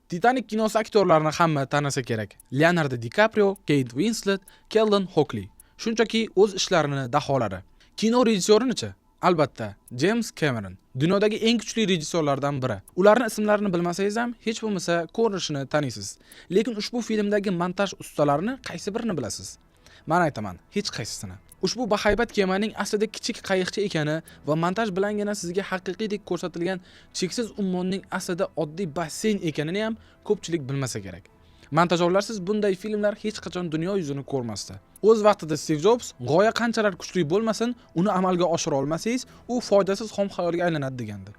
Titanik kinosi aktyorlarini hamma tanisa kerak. Leonardo Di Kaprio, Keyt Winslet, Keldon Hokli. Shunchaki o'z ishlarini daholari. Kino rejissyorinichi? Albatta, Jeyms Kemeron. Dunyodagi eng kuchli rejissyorlardan biri. Ularning ismlarini bilmasangiz ham, hech bo'lmasa ko'rinishini taniysiz. Lekin ushbu filmdagi montaj ustalarini qaysi birini bilasiz? Men aytaman, hech qaysisini. Ushbu bahaybat kemaning aslida kichik qayiqcha ekani va montaj bilangina sizga haqiqiydek ko'rsatilgan cheksiz ummonning aslida oddiy basseyn ekanini ham ko'pchilik bilmasa kerak. Montajyorlarsiz bunday filmlar hech qachon dunyo yuzini ko'rmasdi. O'z vaqtida Stiv Jobs g'oya qanchalar kuchli bo'lmasin, uni amalga oshira olmasangiz, u foydasiz xom xayolga aylanadi degandi.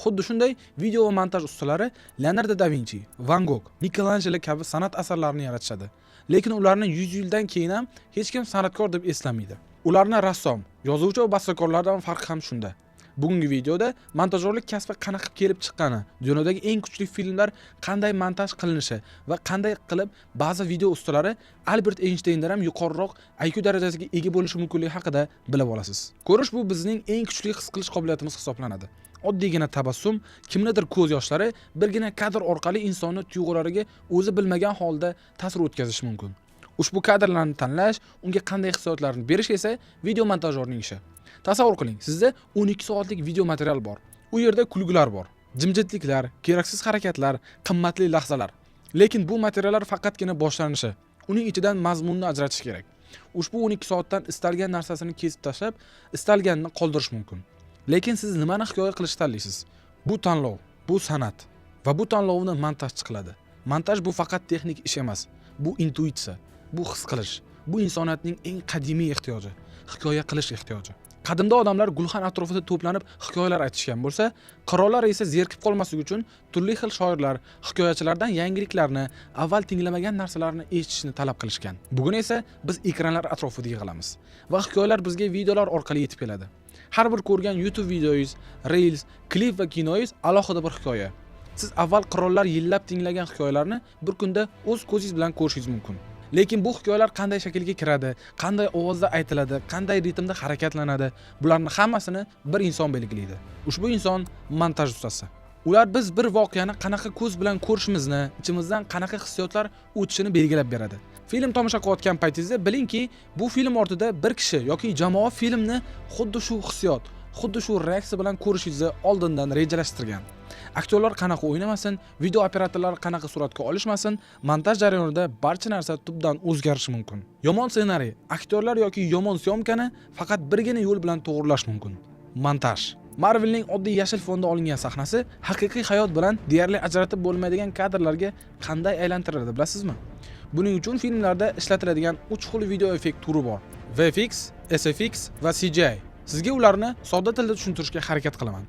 Xuddi shunday video va montaj ustalari Leonardo da Vinchi, Van Gog, Michelangelo kabi san'at asarlarini yaratishadi. Lekin ularni 100 yildan keyin ham hech kim san'atkor deb eslamaydi. Ularni rassom, yozuvchi va bastakorlardan farqi ham shunda. Bugungi videoda montajyorlik kasbi qanaqa kelib chiqqani, dunyodagi eng kuchli filmlar qanday montaj qilinishi va qanday qilib ba'zi video ustalari Albert Eynshteyndan ham yuqoriroq IQ darajasiga ega bo'lishi mumkinligi haqida bilib olasiz. Ko'rish bu bizning eng kuchli his qilish qobiliyatimiz hisoblanadi. Oddiygina tabassum, kimnidir ko'z yoshlari birgina kadr orqali insonni tuyg'ulariga o'zi bilmagan holda ta'sir o'tkazishi mumkin. Ushbu kadrlarni tanlash, unga qanday hissiyotlarni berish esa video montajyorning ishi. Tasavvur qiling, sizda 12 soatlik video material bor. U yerda kulgular bor, jimjitliklar, keraksiz harakatlar, qimmatli lahzalar. Lekin bu materiallar faqatgina boshlanishi. Uning ichidan mazmunni ajratish kerak. Ushbu 12 soatdan istalgan narsasini kesib tashlab, istalganini qoldirish mumkin. Lekin siz nimani hikoya qilishni tanlaysiz? Bu tanlov, bu san'at va bu tanlovni montajchi qiladi. Montaj bu faqat texnik ish emas, bu intuitsiya, bu his qilish, bu insoniyatning eng qadimiy ehtiyoji, hikoya qilish ehtiyoji. Qadimda odamlar gulxan atrofida to'planib hikoyalar aytishgan bo'lsa, qirollar esa zerikib qolmasligi uchun turli xil shoirlar, hikoyachilardan yangiliklarni, avval tinglamagan narsalarni eshitishni talab qilishgan. Bugun esa biz ekranlar atrofida yig'ilamiz va hikoyalar bizga videolar orqali yetib keladi. Har bir ko'rgan YouTube videoyingiz, Reels, klip va kinoyingiz alohida bir hikoya. Siz avval qirollar yillab tinglagan hikoyalarni bir kunda o'z ko'zingiz bilan ko'rishingiz mumkin. Lekin bu hikoyalar qanday shaklga kiradi, qanday ovozda aytiladi, qanday ritmda harakatlanadi, bularni hammasini bir inson belgilaydi. Ushbu inson montaj ustasi. Ular biz bir voqeani qanaqa ko'z bilan ko'rishimizni, ichimizdan qanaqa hissiyotlar o'tishini belgilab beradi. Film tomosha qilayotgan paytingizda bilingki, bu film ortida bir kishi yoki jamoa filmni xuddi shu hissiyot, xuddi shu reaksiya bilan ko'rishingizni oldindan rejalashtirgan. Aktyorlar qanaqa o'ynamasin, video operatorlar qanaqa suratga olishmasin, montaj jarayonida barcha narsa tubdan o'zgarishi mumkin. Yomon ssenariy, aktyorlar yoki yomon syomkani faqat birgina yo'l bilan to'g'rilash mumkin. Montaj. Marvelning oddiy yashil fonda olingan sahnasi haqiqiy hayot bilan deyarli ajratib bo'lmaydigan kadrlarga qanday aylantiriladi, bilasizmi? Buning uchun filmlarda ishlatiladigan 3 xil video effekt turi bor: VFX, SFX va CGI. Sizga ularni sodda tilda tushuntirishga harakat qilaman.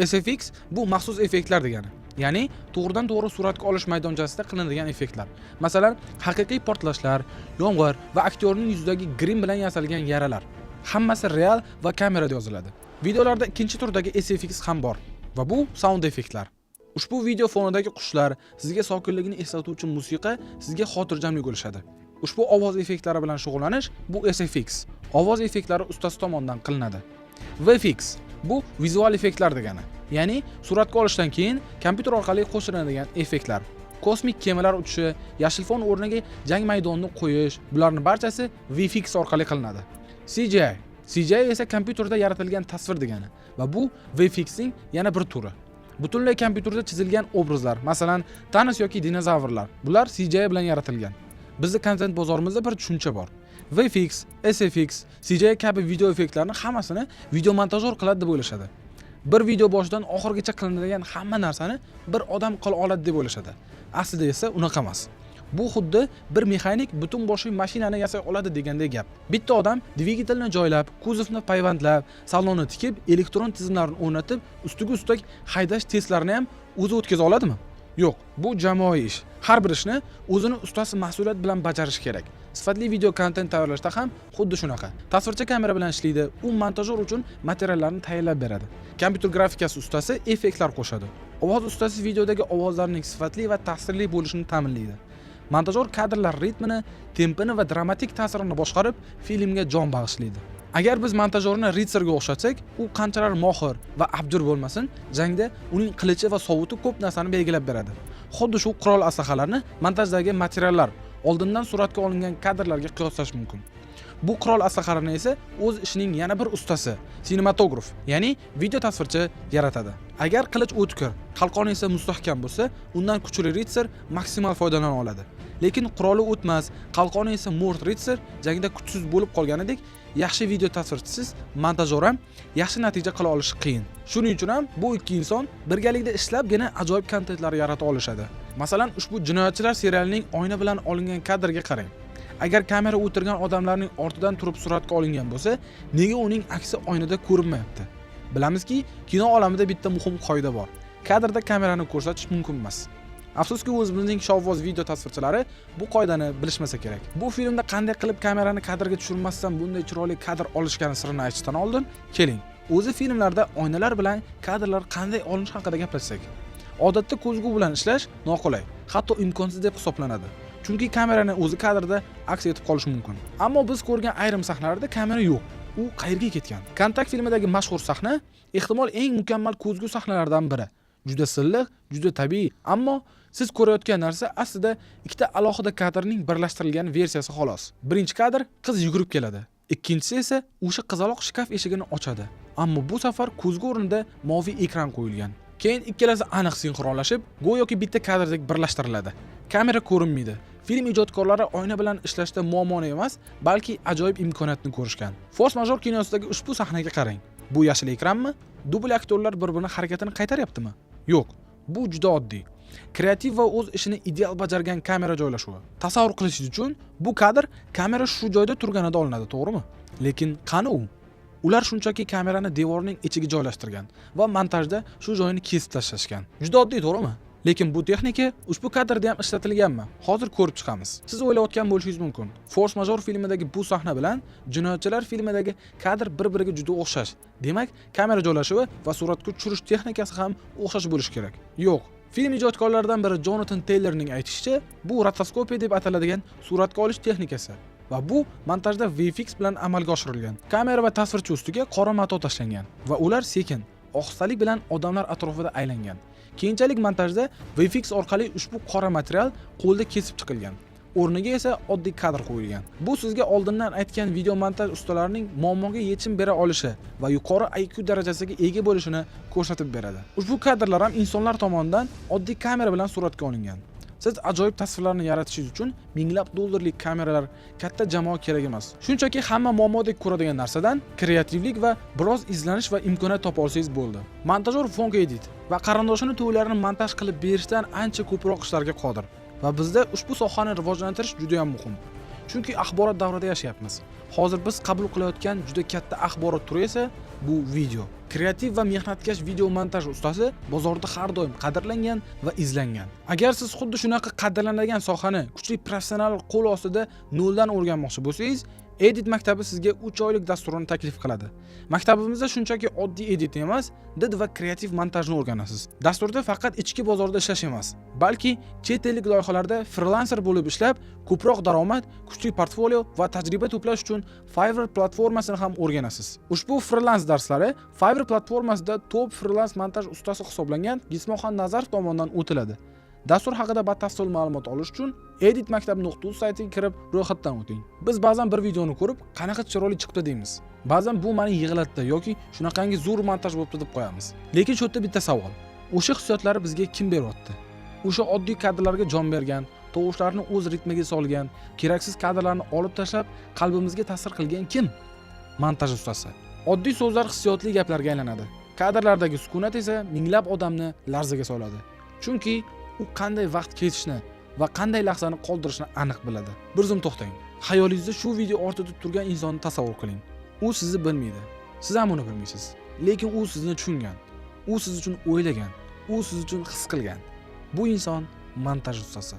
SFX bu maxsus effektlar degani. Ya'ni to'g'ridan to'g'ri suratga olish maydonchasida qilinadigan effektlar. Masalan, haqiqiy portlashlar, yomg'ir va aktyorning yuzidagi grim bilan yasalgan yaralar. Hammasi real va kamerada yoziladi. Videolarda ikkinchi turdagi SFX ham bor va bu sound effektlar. Ushbu video fonidagi qushlar, sizga sokinlikni eslatuvchi musiqa sizga xotirjamlik ulashadi. Ushbu ovoz effektlari bilan shug'ullanish bu SFX. Ovoz effektlari ustasi tomonidan qilinadi. VFX bu vizual effektlar degani. Ya'ni suratga olishdan keyin kompyuter orqali qo'shiladigan effektlar. Kosmik kemalar uchishi, yashil fon o'rniga jang maydonini qo'yish, bularning barchasi VFX orqali qilinadi. CGI. CGI esa kompyuterda yaratilgan tasvir degani va bu VFXning yana bir turi. Butunlay kompyuterda chizilgan obrazlar, masalan, Thanos yoki dinozavrlar, bular CGI bilan yaratilgan. Bizni kontent bozorimizda bir tushuncha bor. VFX, SFX, CGI kabi video effektlarni hammasini video montajyor qiladi deb o'ylashadi. Bir video boshidan oxirigacha qilinadigan hamma narsani bir odam qila oladi deb o'ylashadi. Aslida esa unaqa emas. Bu xuddi bir mexanik butun boshli mashinani yasay oladi degandek gap. Bitta odam dvigatelni joylab, kuzovni payvandlab, salonni tikib, elektron tizimlarni o'rnatib, ustiga ustak haydash testlarini ham o'zi o'tkaza oladimi? Yo'q, bu jamoaviy ish. Har bir ishni o'zini ustasi mas'uliyat bilan bajarish kerak. Sifatli video kontent tayyorlashda ham xuddi shunaqa. Tasvirchi kamera bilan ishlaydi, u montajyor uchun materiallarni tayyorlab beradi. Kompyuter grafikasi ustasi effektlar qo'shadi. Ovoz ustasi videodagi ovozlarning sifatli va ta'sirli bo'lishini ta'minlaydi. Montajyor kadrlar ritmini, tempini va dramatik ta'sirini boshqarib, filmga jon bag'ishlaydi. Agar biz montajyorni ritsarga o'xshatsak, u qanchalar mohir va abjir bo'lmasin, jangda uning qilichi va sovuti ko'p narsani belgilab beradi. Xuddi shu qurol aslahalarni montajdagi materiallar, oldindan suratga olingan kadrlarga qiyoslash mumkin. Bu qurol aslahalarni esa o'z ishining yana bir ustasi, sinematograf, ya'ni video tasvirchi yaratadi. Agar qilich o'tkir, qalqon esa mustahkam bo'lsa, undan kuchli ritsar maksimal foydalana oladi. Lekin quroli o'tmas, qalqoni esa mo'rt ritsar jangda kuchsiz bo'lib qolganidek, yaxshi video tasvirchisiz montajyor ham yaxshi natija qila olishi qiyin. Shuning uchun ham bu ikki inson birgalikda ishlabgina ajoyib kontentlar yarata olishadi. Masalan, ushbu Jinoyatchilar serialining oyna bilan olingan kadrga qarang. Agar kamera o'tirgan odamlarning ortidan turib suratga olingan bo'lsa, nega uning aksi oynada ko'rinmayapti? Bilamizki, kino olamida bitta muhim qoida bor: kadrda kamerani ko'rsatish mumkin emas. Afsuski, o'zimizning shovvoz video tasvirchilari bu qoidani bilishmasa kerak. Bu filmda qanday qilib kamerani kadrga tushirmasdan bunday chiroyli kadr olishgani sirini aytishdan oldin, keling, o'zi filmlarda oynalar bilan kadrlar qanday olinishi haqida gaplashsak. Odatda ko'zgu bilan ishlash noqulay, hatto imkonsiz deb hisoblanadi, chunki kamerani o'zi kadrda aks etib qolishi mumkin. Ammo biz ko'rgan ayrim sahnalarda kamera yo'q. U qayerga ketgan? "Kontakt" filmidagi mashhur sahna ehtimol eng mukammal ko'zgu sahnalardan biri. Juda silliq, juda tabiiy, ammo siz ko'rayotgan narsa aslida ikkita alohida kadrning birlashtirilgan versiyasi, xolos. Birinchi kadr: qiz yugurib keladi. Ikkinchisi esa o'sha qizaloq shkaf eshigini ochadi, ammo bu safar ko'zgu o'rnida moviy ekran qo'yilgan. Keyin ikkalasi aniq sinxronlashib, go'yoki bitta kadrdek birlashtiriladi. Kamera ko'rinmaydi. Film ijodkorlari oyna bilan ishlashda muammoni emas, balki ajoyib imkoniyatni ko'rishgan. "Fors major" kinosidagi ushbu sahnaga qarang. Bu yashil ekranmi? Dubl aktyorlar bir birini harakatini qaytaryaptimi? Yo'q, bu juda oddiy, kreativ va o'z ishini ideal bajargan kamera joylashuvi. Tasavvur qilishingiz uchun, bu kadr kamera shu joyda turganida olinadi, to'g'rimi? Lekin qani u? Ular shunchaki kamerani devorning ichiga joylashtirgan va montajda shu joyini kesib tashlashgan. Juda oddiy, to'g'rimi? Lekin bu texnika ushbu kadrda ham ishlatilganmi? Hozir ko'rib chiqamiz. Siz o'ylayotgan bo'lishingiz mumkin: "Fors major" filmidagi bu sahna bilan Jinoyatchilar filmidagi kadr bir biriga juda o'xshash, demak, kamera joylashuvi va suratga tushirish texnikasi ham o'xshash bo'lishi kerak. Yo'q. Film ijodkorlaridan biri Jonathan Taylorning aytishicha, bu rotoskopiya deb ataladigan suratga olish texnikasi va bu montajda VFX bilan amalga oshirilgan. Kamera va tasvirchi ustiga qora mato tashlangan va ular sekin, ohistalik bilan odamlar atrofida aylangan. Keyinchalik montajda VFX orqali ushbu qora material qo'lda kesib chiqilgan, o'rniga esa oddiy kadr qo'yilgan. Bu sizga oldindan aytgan video montaj ustalarining muammoga yechim bera olishi va yuqori IQ darajasiga ega bo'lishini ko'rsatib beradi. Ushbu kadrlar ham insonlar tomonidan oddiy kamera bilan suratga olingan. Siz ajoyib tasvirlarni yaratishingiz uchun minglab dollarlik kameralar, katta jamoa kerak emas. Shunchaki hamma muammodek ko'radigan narsadan kreativlik va biroz izlanish va imkoniyat topa olsangiz bo'ldi. Montajyor Fonk Edit va qarindoshini to'ylarini montaj qilib berishdan ancha ko'proq ishlarga qodir. Va bizda ushbu sohani rivojlantirish juda ham muhim, chunki axborot davrida yashayapmiz. Hozir biz qabul qilayotgan juda katta axborot turi esa bu video. Kreativ va mehnatkash video montaj ustasi bozorda har doim qadrlangan va izlangan. Agar siz xuddi shunaqa qadrlanadigan sohani kuchli professional qo'l ostida noldan o'rganmoqchi bo'lsangiz, Edit maktabi sizga 3 oylik dasturini taklif qiladi. Maktabimizda shunchaki oddiy edit emas, did va kreativ montajni o'rganasiz. Dasturda faqat ichki bozorda ishlash emas, balki chet ellik loyihalarda frilanser bo'lib ishlab, ko'proq daromad, kuchli portfolio va tajriba to'plash uchun Fiverr platformasini ham o'rganasiz. Ushbu frilans darslari Fiverr platformasida top frilans montaj ustasi hisoblangan Gismoxon Nazarov tomonidan o'tiladi. Dastur haqida batafsil ma'lumot olish uchun editmaktab.uz saytiga kirib, ro'yxatdan o'ting. Biz ba'zan bir videoni ko'rib, qanaqa chiroyli chiqdi deymiz. Ba'zan bu meni yig'latdi yoki shunaqangi zo'r montaj bo'libdi deb qo'yamiz. Lekin shu yerda bitta savol: o'sha hissiyotlarni bizga kim beryapti? O'sha oddiy kadrlarga jon bergan, tovushlarni o'z ritmiga solgan, keraksiz kadrlarni olib tashlab, qalbimizga ta'sir qilgan kim? Montaj ustasi. Oddiy so'zlar hissiyotli gaplarga aylanadi. Kadrlardagi sukunat esa minglab odamni larzaga soladi, chunki u qanday vaqt ketishni va qanday lahzani qoldirishni aniq biladi. Bir zum to'xtang. Xayolingizda shu video ortida turgan insonni tasavvur qiling. U sizni bilmaydi, siz ham uni bilmaysiz, lekin u sizni tushungan, u siz uchun o'ylagan, u siz uchun his qilgan. Bu inson montaj ustasi.